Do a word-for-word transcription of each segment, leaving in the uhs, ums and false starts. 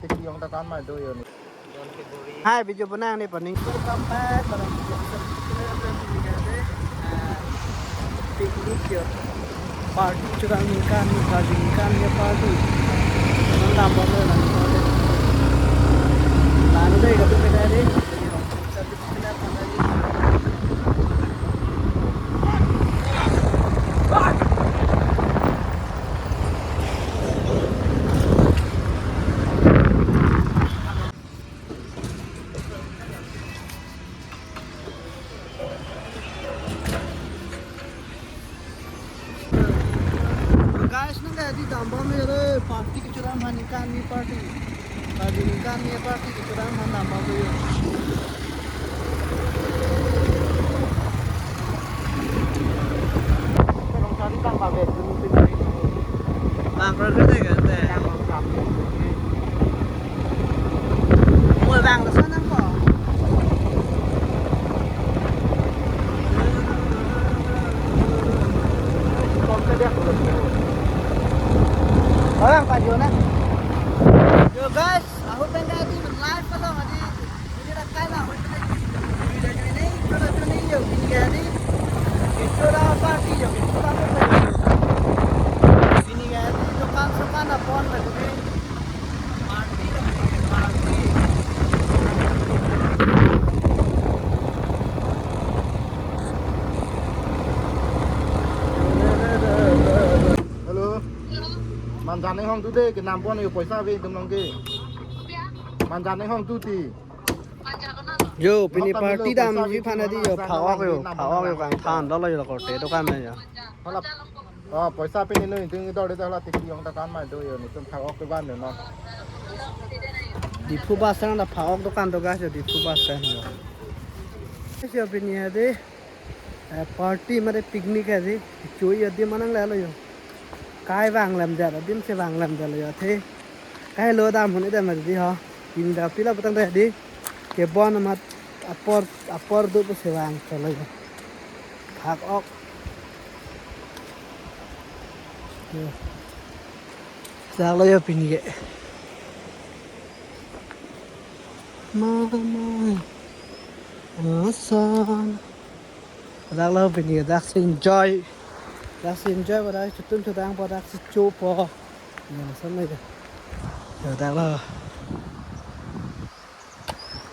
Hi, video bonang ni paning. Welcome back. Picnic yo. Party churang ningkan ni, party ningkan ni party. Nang dambom lo, nang dambom lo. Nang dei katu kena dei. Guys, nang kaya di dambom lo, party kechurang aphan ningkan ni party. Party ningkan ni party kechurang aphan dambom lo. Bang, kau kata kata. Mui bang, sana ko. Orang Pak Jona. Yo guys, aku pengen di live kalau tadi. Ini dah kalah, ini dah, ini dah, ini dah, ini dah, ini dah, ini dah, party yo, ini dah, ini dah, ini dah, dukan sukan apon lagi. Hello. Manjan inghong tu dei, kenam pon yo poisa ave itum along ke. Manjan inghong tu ti. Yo, pini party dam ji aphan di yo, phak-ok yo, phak-ok yo, kangthan dolo yo, korte dukan na yo. Hala. Oh, poisa pini nu itum dor de hala tiki yong dukan ma do yo, netum phak-ok ke ban yo no. Diphu bus stand na phak-ok dukan do guys yo, Diphu bus stand yo. Guys yo, pini hadi, eh, party mane picnic hadi, chui yo di manang lelo yo. Kai vang lam jat, adim si vang lam jat lo yo the. Kai lo dam huni dam hadi ho. Pini da pila putang hadi. Kebon amat apor, apor do pusi vang cholo yo. Phak-ok. Yo. Dak lo yo pini ke. Mama. Asan. Dak lo pini ke, dak si enjoy. Dak si enjoy, dak si chotun chodang po, dak si chopo. Yo, asan lo yo. Yo, dak lo.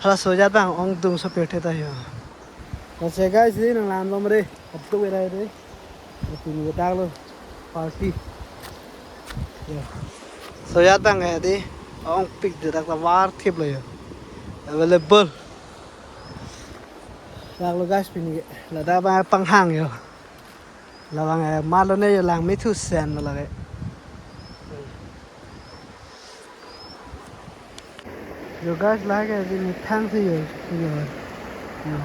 Hala sojat bang ongdung sopir theta yo. Kose guys, di nang lam lom re. Atu berai re. Atu ni dak lo. Party. Yo. Sojat bang ya di. Ongpik de dak la war thip lo yo. Available. Dak lo guys pini. Ladak bang panghang yo. Labang, eh, malo ne yo lang mithu sen lo lake. Yo guys, lake di methang si yo. Yo. Yo.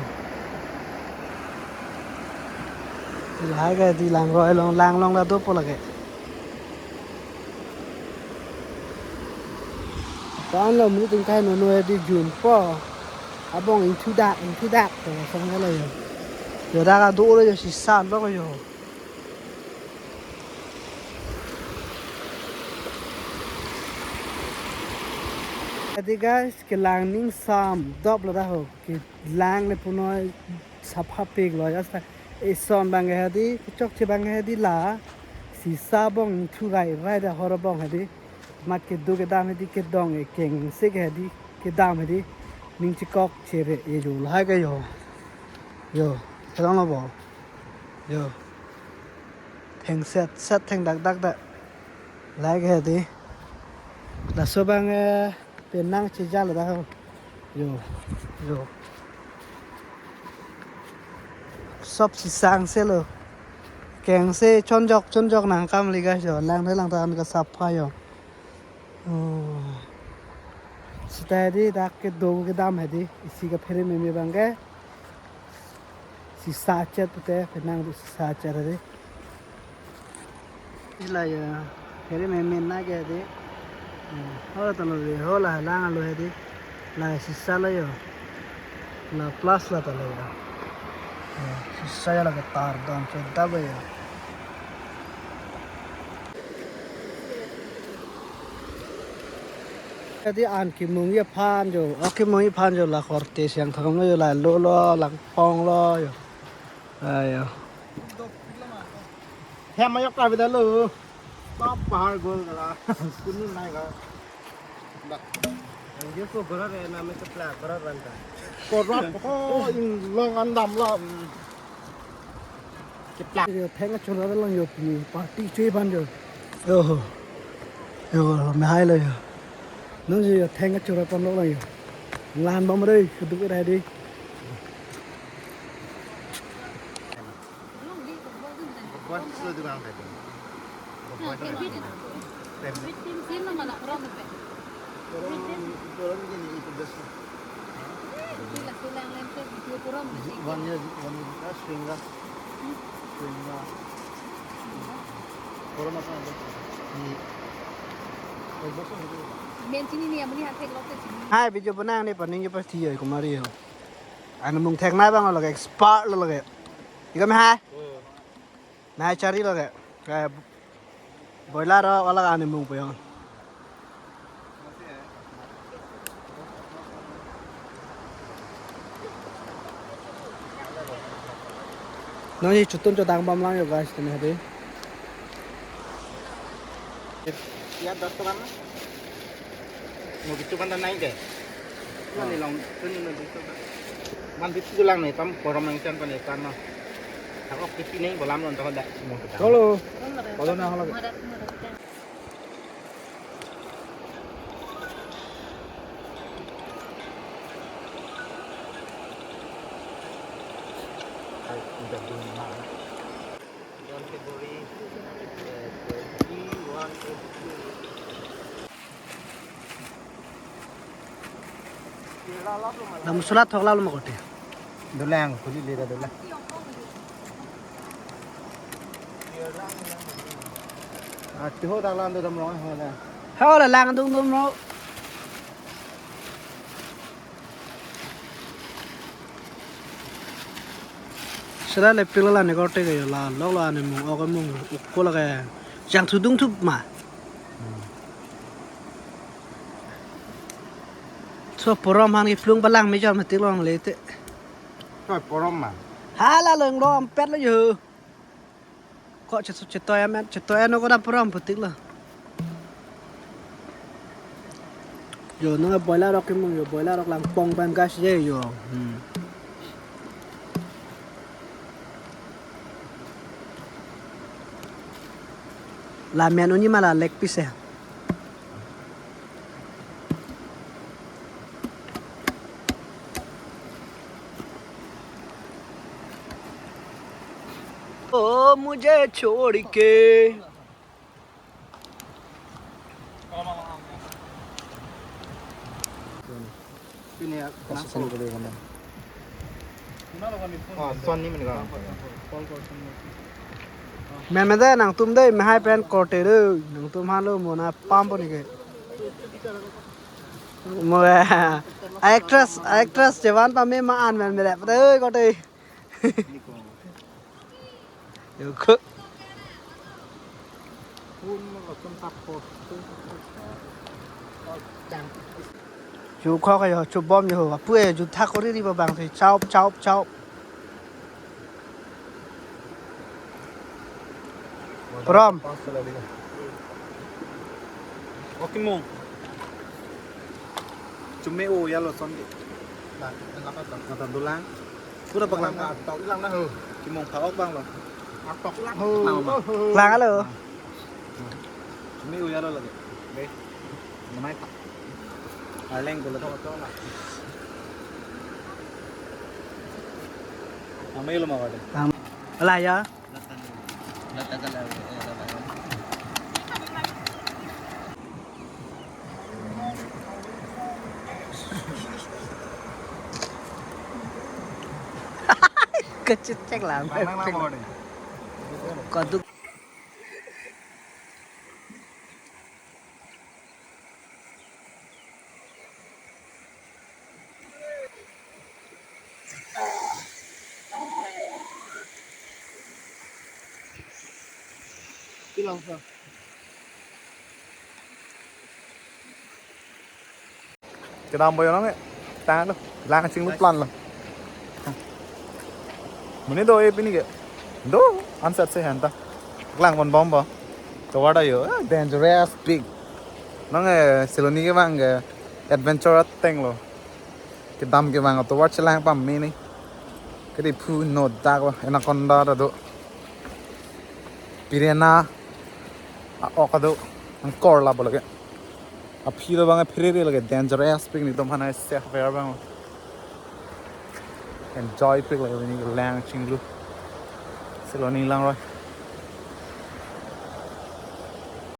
Lake di langroi along, lang along la dopo lake. Tan lo muni tingkai nono di jun po. Abong ingthu dak, ingthu dak. To song lo yo. Yo dak adu lo yo sisa lo yo. Hadi guys, kelang ningsam dop lo dak ho. Kelang le punoi sapha pik lo ya sa. Eson bang hadi, kechokche bang hadi la. Sisa bong thu rai rai da hor bong hadi. Mat kedo kedam hadi kedong e kengse ke hadi kedam hadi. Ning chekok chere e yo lahai ke yo. Yo, kedong lo bo. Yo. Thengset, set thengdak dak dak. Lahai ke hadi. Laso bang, eh, penang chejal dak ho. Yo, yo. Sop sisang se lo. Kengse chonjok, chonjok nangkam liga yo. Lang thai lang than ka sapha yo. Oh. Sita hadi dak kedo kedam hadi. Isi kaphere meme bang ke. Sisa chet pute, penang tu sisa chet hadi. Ila ya, phere meme na ke hadi. Hmm, hola talo de, hola lang alo hadi. La sisa la yo. La plus la talo ya. Ya, sisa ya la ke tar dam chet daba ya. Jadi an kemung aphan jo, oh, kemung aphan jo la korte siang thong lo jo, la lo lo, langpong lo jo. Ayo. Hem ayok ta bida lo. Top pahar gol gala. Kunu nai ga. Ba. Ang je ko gora re na me kepla gora ranta. Korap ko in long andam lo. Kepla. Yo, theng kachor ra lang yo, pini party chui aphan yo. Yo. Yo, me hai lo yo. Nang yo, theng kachor ra pon lo lang yo. Lan bom re, keduk ra di. One year, one year, ah, swing la. Swing la. Forum apa ada? Di. Men sini ni, yang ini hati lo ke sini. Hai, video pon nang ni, paning je pasti ya, kumari ya. Anu mung thek na bang lo ke, expert lo ke. Ika me hai? Nai chari lo ke. Kayak boiler lo, wala ane mung puyong. Nang ye chutun chodang bom lang yo guys, tene hade. Ya, dos tokan. Mo bitu kan nai ke. Mane long tuni no bitu kan. Man bitu lang ne tam, korom yang chan pa ne tan no. Ako kiti ne bolam non to da. Mo kita. Halo. Halo na halo. One February, eh, twenty-one eighty-two. Dam sulat thok lalo ma korte. Dolang, kuli lira dolang. Ah, tiho dak lang do dam rong, ho da. Ho la lang dung dum ro. Sera le pila la ne korte ke yo la, lok la ne mung, ok mung, ok ko la ke. Jang thu dung thup ma. So forum aphan kephlung palang me jor mati long le te. Choi forum ma. Hala leng lo ampet lo yo. Ko chet chetoi amen, chetoi ano ko da forum patik lo. Yo, nang boiler rok kemung yo, boiler rok langpong pen gas je yo. Hmm. La men unji ma la leg piece ya. ओ मुझे छोड़ के। Sini ya, nang. Oh, son ni mene ka. Meme de nangtum de me hai pen korte de nangtum halo mona pam pon ke. Mo actress, actress jewan pa me ma an men me de korte. Yo ko. Ju kho ka yo, chubom yo, apu e ju thak kori ri ba bang si, chop, chop, chop. Prom. Okay mo. Chume o ya lo son di. Nata dolang. Pura paklang. Tok ilang na ho. Kimong phak ok bang lo. Tok ilang ho. Lang ma. Lang alo. Chume o ya lo lagi. Be. Namai phak. Aleng ko lo tok tok na. Namai lo ma ko de. Ala ya. Kecil cek lah. Kaduk. Bilang sa. Kedam boy nang eh. Tanglo. Lang chinglu plan lo. Muni do eh pini ke. Do ansat se hanta. Lang bon bom bo. Tovar ta yo. Ah, dangerous pig. Nang eh Siloni kevang ke adventure ateng lo. Kedam kevang tovar chelang pameme ni. Kedi phu no dak lo. Anaconda ta do. Piranha. A-ok ta do. Angkor la bo lake. Aphi do bang pherere lake dangerous pik ni tom hana se ver bang. Enjoy pik lake ni lang chinglu. Siloni langroi.